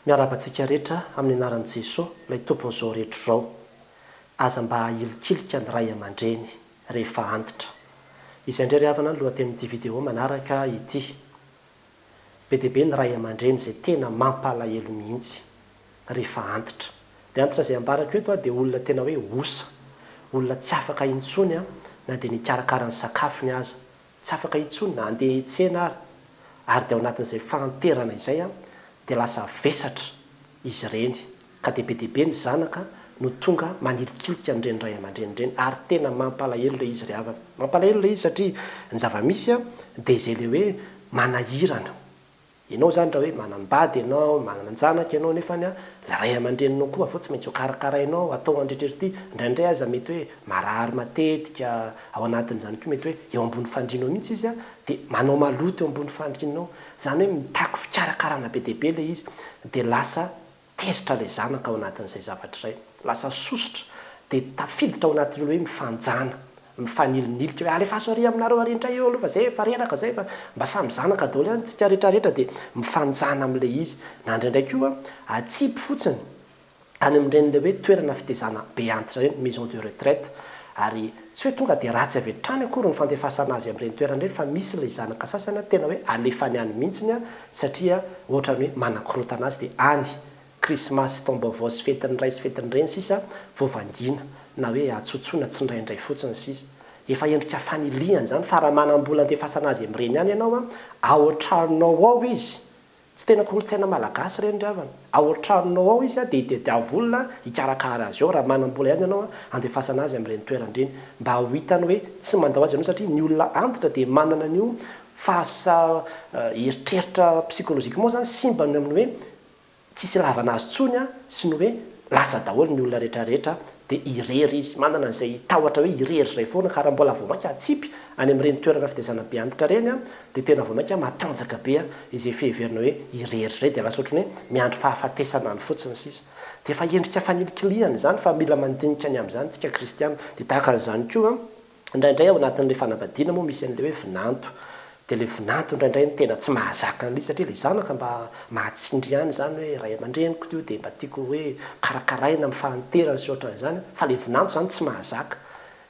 Miarahaba antsika rehetra amin'ny anaran'i Jesoa ilay Tompon'izao rehetra izao. Aza mba ahilikilika ny ray aman-dreny rehefa antitra. Izay indray ry havana ny lohatenin'ity vidéo manaraka ity. Be dia be ny ray aman-dreny izay tena mampalahelo mihitsy rehefa antitra. Ilay antitra izay ambarako eto dia olona tena hoe osa, olona tsy afaka intsony na dia ny hikarakara ny sakafony aza. Tsy afaka intsony na handeha hiantsena ary, ary dia ao anatin'izay fahanterana izay dia lasa vesatra izy ireny ka dia be dia be ny zanaka no tonga manilikilika an'ireny ray aman-dreny ireny ary tena mampalahelo ilay izy ry havana. Mampalahelo ilay izy satria ny zava-misy dia izay ilay hoe manahirana. Ianao izany raha hoe manambady ianao, manan-janaka ianao nefany ilay ray aman-dreninao koa avy eo tsy maintsy ho karakarainao, atao andritr'ity, indraindray aza mety hoe marary matetika, ao anatin'izany koa mety hoe eo ambony fandrianao mihitsy izy dia manao maloto eo ambony fandrianao, izany hoe mitaky fikarakarana be dia be ilay izy dia lasa Tezitra ilay zanaka ao anatin'izay zavatra izay. Lasa sosotra, dia tafiditra ao anatin'ilay hoe mifanjana, mifanilonilika hoe alefaso ary aminareo ary indray eo aloha fa zay efa reraka zay fa mba samy zanaka daholo ihany tsika rehetra rehetra dia mifanjana amin'ilay izy. Na indraindray koa atsipy fotsiny any amin'ireny ilay hoe toerana fitezana be antitra ireny, maison de retraite, ary tsy hoe tonga dia ratsy avy hatrany akory ny fandefasana azy amin'ireny toerana ireny fa misy ilay zanaka sasany tena hoe alefany any mihitsiny satria ohatran'ny hoe manakorontana azy dia any krismasy sy taom-baovao sy fetin'ny ray sy fetin'ny reny sisa vao vangiana na hoe atsotsoina tsindraindray fotsiny sisa. Efa endrika fanilihana izany fa raha manam-bola andefasana azy amin'ireny ihany ianao an, ao an-tranonao ao izy, tsy tena kolontsaina malagasy ireny ry havana, ao an-tranonao ao izy dia itadiavo olona hikarakara azy ao raha manam-bola ihany ianao an, andefasana azy amin'ireny toerana ireny mba ho hitany hoe tsy mandao azy ianao satria ny olona antitra dia manana an'io Fahasa eritreritra psychologiquement zany simba ny amin'ny hoe tsisy ilavana azy tsony sy ny hoe lasa daholo ny olona rehetra rehetra dia irery izy, manana an'izay tahotra hoe irery izay foana ka raha mbola vao mainka atsipy any amin'ireny toerana fitaizana be antitra ireny dia tena vao mainka matanjaka be izay fiheverana hoe irery izay dia lasa ohatran'ny hoe miandry fahafatesana any fotsiny sisa. Dia efa endrika fanilikilihana izany fa mila mandinika ny amin'izany tsika kristiana. Dia tahaka an'izany koa Indraindray ao anatin'ilay fanambadiana moa misy an'ilay hoe vinanto. Dia ilay vinanto indraindray no tena tsy mahazaka an'ilay izy satria ilay zanaka mba mahatsindry ihany izany hoe ray aman-dreniko io dia mba tiako hoe karakaraina amin'ny fahanterany sy ohatran'izany fa ilay vinanto izany tsy mahazaka.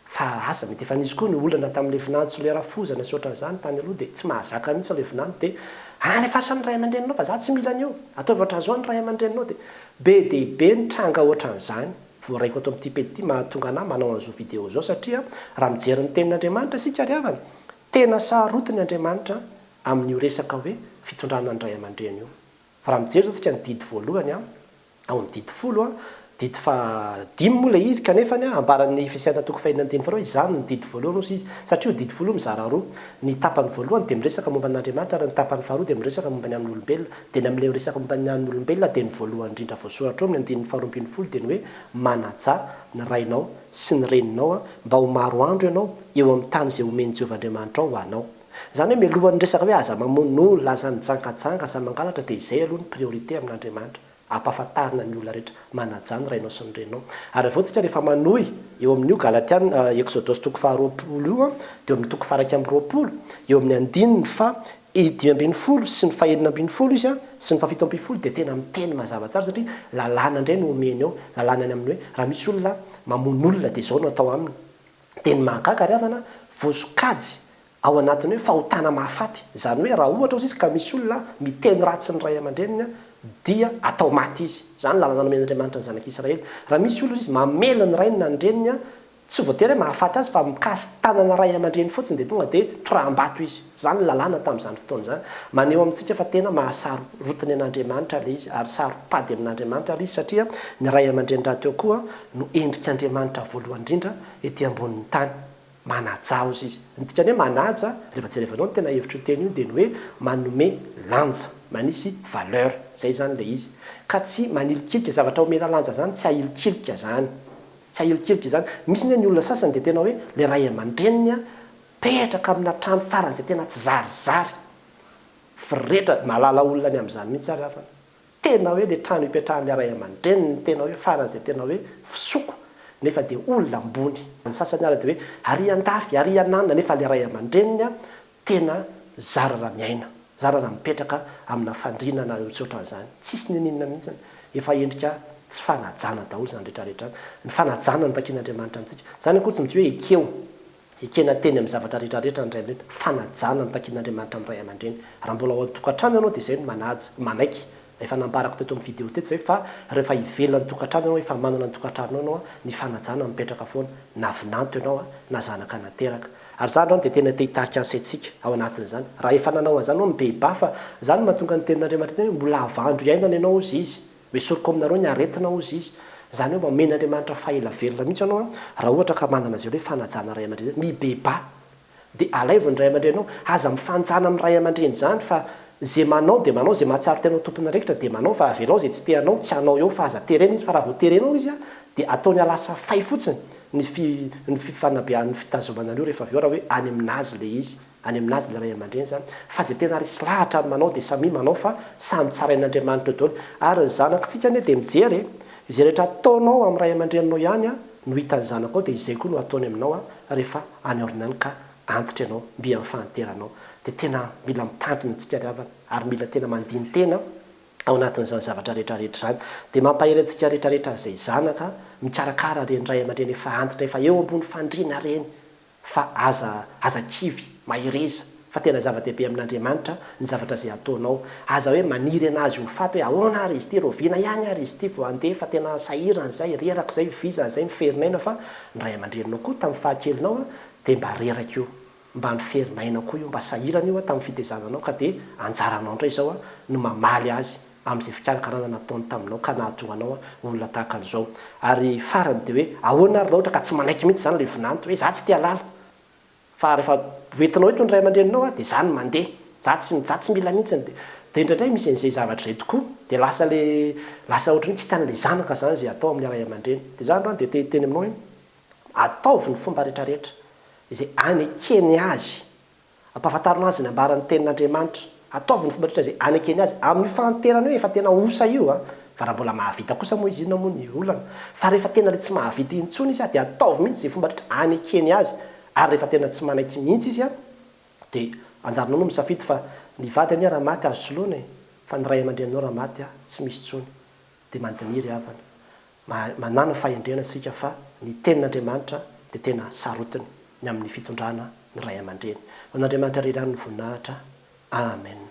Fa asa mety efa nisy koa ny olana tamin'ilay vinanto sy ilay rafozana sy ohatran'izany tany aloha dia tsy mahazaka mihitsy ilay vinanto dia alefaso any ray aman-dreninao fa za tsy mila an'io, ataovy ohatran'izao ny ray aman-dreninao dia be dia be ny tranga ohatran'izany. voaraiko ato amin'ity pejy ity mahatonga anah manao an'izao video izao satria raha mijery ny tenin'Andriamanitra isika ry havana, tena sarotiny Andriamanitra amin'io resaka hoe fitondrana ny ray aman-dreny io. Fa raha mijery izao tsika ny didy voalohany an, ao amin'ny didy folo an, didy faha dimy moa ilay izy kanefany an, ambaran'ny Efesiana toko fahenina andininy faharoa hoe izany no didy voalohany hozy izy, satria io didy folo io mizara roa, ny tapany voalohany dia miresaka momba an'Andriamanitra ary ny tapany faharoa dia miresaka momba ny amin'ny olombelona. Dia ny amin'ilay miresaka momba ny an'ny olombelona dia ny voalohany indrindra voasoratra ao amin'ny andininy faharoa ambin'ny folo dia ny hoe manajà ny rainao sy ny reninao mba ho maro andro ianao eo amin'ny tany izay omen'i Jehovah Andriamanitrao ho anao. Izany hoe mialohan'ny resaka hoe aza mamono olona, aza mijangajanga, aza mangalatra dia izay aloha ny priorité amin'Andriamanitra. Ampahafantarina ny olona rehetra, manajà ny rainao sy ny reninao. Ary avy eo tsika rehefa manohy eo amin'io Galatiana, Eksodosy toko faharoapolo io dia eo amin'ny toko faha-21, eo amin'ny andininy faha 15 sy ny faha-16 izy sy ny faha-17 dia tena miteny mazava tsara satria lalàna indray no omeny eo, lalàna ny amin'ny hoe raha misy olona mamono olona dia izao no atao aminy. Dia ny mahagaga ry havana, voasokajy ao anatin'ny hoe fahotana mahafaty, izany hoe raha ohatra ozy izy ka misy olona miteny ratsy ny ray aman-dreniny dia atao maty izy, izany lalana nomen'Andriamanitra ny zanak'Israely, raha misy olona ozy izy mamely ny rainy na ny reniny tsy voatery hoe mahafaty azy fa mikasi-tanana ray aman-dreny fotsiny dia tonga dia toraham-bato izy, izany ny lalàna tamin'izany fotoana izany, maneho amintsika fa tena mahasarotiny an'Andriamanitra ilay izy ary saro-pady amin'Andriamanitra ilay izy satria ny ray aman-dreny rahateo koa no endrik'Andriamanitra voalohany indrindra ety ambonin'ny tany. Manaja hozy izy. Ny dikany hoe manaja, rehefa jerevanao ny tena hevitr'io teny io dia ny hoe manome lanja, manisy valeur, izay izany ilay izy. Ka tsy manilikilika, zavatra omena lanja izany tsy ahilikilika izany. Tsy ahilikilika izany. Misy anie ny olona sasany dia tena hoe ilay ray aman-dreniny mipetraka amina trano faran'izay tena tsy zarizary. Voretra, mahalala olona ny amin'izany mihitsy ary aho fa. Tena hoe le trano ipetrahan'ilay ray aman-dreniny tena hoe faran'izay tena hoe fisoko nefa dia olona ambony. Ny sasany ara dia hoe ary andafy, ary ananona nefa le ray aman-dreniny tena zara raha miaina. Zara raha mipetraka amina fandriana na tsy ohatran'izany. Tsisy ninininona mihitsy. Efa endrika tsy fanajana daholo izany rehetra rehetra izany. Ny fanajana no takian'Andriamanitra amintsika. Izany akory tsy midika hoe ekeo, ekena teny amin'ny zavatra rehetra rehetra ny ray aman-dreny. Fanajana no takian'Andriamanitra amin'ny ray aman-dreny. Raha mbola ao an-tokantrano ianao dia izay no manaja, manaiky. Efa nambarako teto amin'ny video teto izay fa rehefa ivelan'ny tokantrano ianao, efa manana ny tokantranonao ianao, ny fanajana mipetraka foana, na vinanto ianao na zanaka nateraka. Ary za androany dia tena te hitarika ny saintsika ao anatin'izany. Raha efa nanao an'izany ianao mibebaha fa izany no mahatonga ny tenin'Andriamanitra teny hoe mbola havandro iainana ianao hozy izy. Hoesoriko aminareo ny aretina hozy izy. Izany hoe omen'Andriamanitra fahela velona mihitsy ianao raha ohatra ka manana izay hoe fanajana ray aman-dreny izay. Mibebaha. Dia alaivo ny ray aman-dreninao. Aza mifanjana amin'ny ray aman-dreny izany fa izay manao dia manao, izay mahatsiaro tena ho tompon'andraikitra dia manao fa avelao izay tsy te hanao tsy hanao eo fa aza terena izy fa raha vao terenao izy dia ataony halasa fay fotsiny ny fi ny fifanabeahany ny fitazomana an'io rehefa avy eo raha hoe any aminazy ilay izy, any aminazy ilay ray aman-dreny izany fa izay tena resy lahatra ny manao dia samia manao fa samy tsarain'Andriamanitra eo daholo ary ny zanakitsika anie dia mijery e! izay rehetra ataonao amin'ny ray aman-dreninao ihany no hitan'ny zanakao dia izay koa no ataony aminao rehefa any aoriana any ka antitra ianao, mby amin'ny fahanteranao. Dia tena mila mitandrina antsika ry havana ary mila tena mandini-tena ao anatin'izany zavatra rehetra rehetra izany. Dia mampahery antsika rehetra rehetra izay zanaka mikarakara ireny ray aman-dreny efa antitra efa eo ambony fandriana ireny fa aza aza kivy, mahereza fa tena zava-dehibe amin'Andriamanitra ny zavatra izay ataonao. Aza hoe maniry anazy ho faty hoe ahoana ary izy ity, rahoviana ihany ary izy ity vao handeha fa tena sahirana izay, reraka izay, vizana izay, miferin'aina fa ny ray aman-dreninao koa tamin'ny fahakelinao dia mba reraka io, mba niferin'aina koa io, mba sahirana io tamin'ny fitezana anao ka dia anjaranao indray izao no mamaly azy amin'izay fikarakarana nataony taminao ka nahatonga anao ho olona tahaka an'izao. Ary farany dia hoe ahoana ary raha ohatra ka tsy manaiky mihitsy izany ilay vinanto hoe za tsy te halala fa rehefa hoentinao eto ny ray aman-dreninao dia za no mandeha, za tsy za tsy mila mihitsy dia dia indraindray misy an'izay zavatra izay tokoa dia lasa ilay lasa ohatran'ny hoe tsy hitan'ilay zanaka izany izay atao amin'ilay ray aman-dreny. Dia za androany dia te hiteny aminao hoe ataovy ny fomba rehetrarehetra izay anekeny azy Ampahafantarina azy ny ambaran'ny Tenin'Andriamanitra. Ataovy ny fomba rehetra izay anekeny azy. Amin'io fahanterany hoe efa tena osa io an! Fa raha mbola mahavita kosa moa izy inona moa ny olana? Fa rehefa tena ilay tsy mahavita intsony izy an, dia ataovy mihitsy izay fomba rehetra anekeny azy. Ary rehefa tena tsy manaiky mihitsy izy an, dia anjaranao no misafidy fa ny vady anie raha maty azo soloina e! Fa ny ray aman-dreninao raha maty an, tsy misy intsony. Dia mandiniha ry havana. Manàna fahendrena isika fa ny Tenin'Andriamanitra dia tena sarotiny ny amin'ny fitondrana ny ray aman-dreny. Ho an'Andriamanitra irery ihany ny voninahitra. Amen.